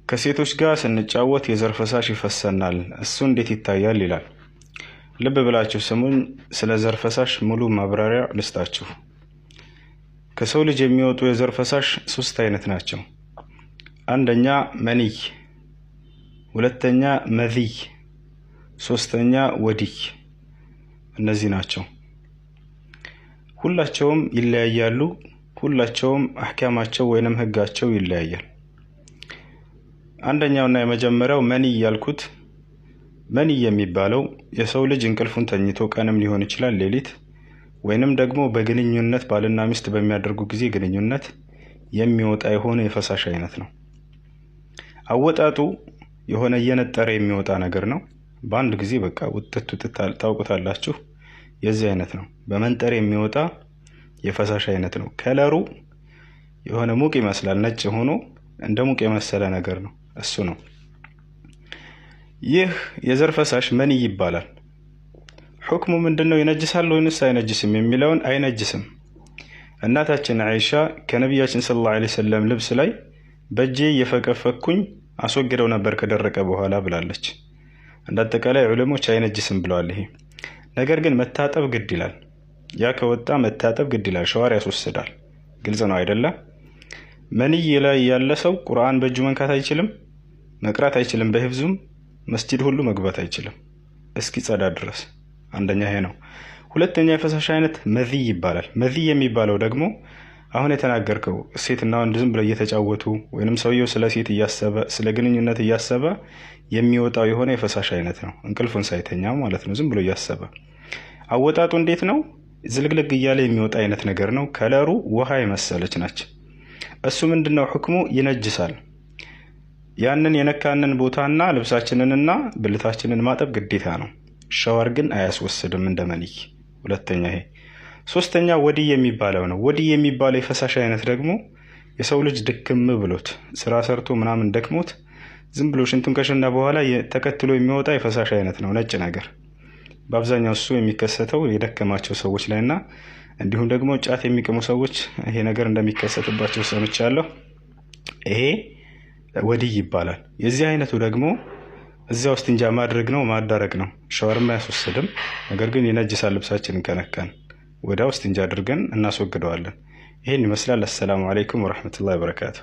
ከሴቶች ጋር ስንጫወት የዘር ፈሳሽ ይፈሰናል፣ እሱ እንዴት ይታያል ይላል። ልብ ብላችሁ ስሙኝ። ስለ ዘር ፈሳሽ ሙሉ ማብራሪያ ልስጣችሁ። ከሰው ልጅ የሚወጡ የዘር ፈሳሽ ሶስት አይነት ናቸው። አንደኛ መንይ፣ ሁለተኛ መዚይ፣ ሶስተኛ ወዲይ። እነዚህ ናቸው። ሁላቸውም ይለያያሉ። ሁላቸውም አህካማቸው ወይንም ህጋቸው ይለያያል። አንደኛውና የመጀመሪያው መንይ ያልኩት፣ መንይ የሚባለው የሰው ልጅ እንቅልፉን ተኝቶ ቀንም ሊሆን ይችላል ሌሊት፣ ወይንም ደግሞ በግንኙነት ባልና ሚስት በሚያደርጉ ጊዜ ግንኙነት የሚወጣ የሆነ የፈሳሽ አይነት ነው። አወጣጡ የሆነ እየነጠረ የሚወጣ ነገር ነው። በአንድ ጊዜ በቃ ውጥት ውጥት ታውቁታላችሁ። የዚህ አይነት ነው። በመንጠር የሚወጣ የፈሳሽ አይነት ነው። ከለሩ የሆነ ሙቅ ይመስላል። ነጭ ሆኖ እንደ ሙቅ የመሰለ ነገር ነው። እሱ ነው። ይህ የዘር ፈሳሽ መንይ ይባላል። ሑክሙ ምንድን ነው? ይነጅሳል ወይንስ አይነጅስም የሚለውን፣ አይነጅስም። እናታችን አይሻ ከነቢያችን صلى الله عليه وسلم ልብስ ላይ በእጄ እየፈቀፈኩኝ አስወግደው ነበር ከደረቀ በኋላ ብላለች። እንደ አጠቃላይ ዑለሞች አይነጅስም ብለዋል። ይሄ ነገር ግን መታጠብ ግድ ይላል። ያ ከወጣ መታጠብ ግድ ይላል። ሸዋር ያስወስዳል። ግልጽ ነው አይደለም? መንይ ላይ ያለ ሰው ቁርአን በእጁ መንካት አይችልም፣ መቅራት አይችልም፣ በሂፍዙም መስጂድ ሁሉ መግባት አይችልም እስኪጸዳ ድረስ። አንደኛ ይሄ ነው። ሁለተኛ የፈሳሽ አይነት መዚይ ይባላል። መዚይ የሚባለው ደግሞ አሁን የተናገርከው ሴትና ወንድ ዝም ብለው እየተጫወቱ ወይንም ሰውየው ስለ ሴት እያሰበ፣ ስለ ግንኙነት እያሰበ የሚወጣው የሆነ የፈሳሽ አይነት ነው። እንቅልፉን ሳይተኛ ማለት ነው። ዝም ብሎ እያሰበ። አወጣጡ እንዴት ነው? ዝልግልግ እያለ የሚወጣ አይነት ነገር ነው። ከለሩ ውሃ የመሰለች ናች። እሱ ምንድነው ሕክሙ? ይነጅሳል። ያንን የነካንን ቦታና ልብሳችንንና ብልታችንን ማጠብ ግዴታ ነው። ሸዋር ግን አያስወስድም እንደ መንይ። ሁለተኛ ይሄ። ሶስተኛ ወዲይ የሚባለው ነው። ወዲይ የሚባለው የፈሳሽ አይነት ደግሞ የሰው ልጅ ድክም ብሎት፣ ስራ ሰርቶ ምናምን ደክሞት ዝም ብሎ ሽንቱን ከሸና በኋላ ተከትሎ የሚወጣ የፈሳሽ አይነት ነው፣ ነጭ ነገር። በአብዛኛው እሱ የሚከሰተው የደከማቸው ሰዎች ላይ እና እንዲሁም ደግሞ ጫት የሚቅሙ ሰዎች ይሄ ነገር እንደሚከሰትባቸው ሰምቻለሁ። ይሄ ወዲይ ይባላል። የዚህ አይነቱ ደግሞ እዚያ ውስጥ እንጃ ማድረግ ነው፣ ማዳረቅ ነው። ሻወርም አያስወስድም። ነገር ግን ይነጅሳል። ልብሳችንን ከነካን ወዲያው እስቲንጃ አድርገን እናስወግደዋለን። ይህን ይመስላል። السلام عليكم ورحمة الله وبركاته።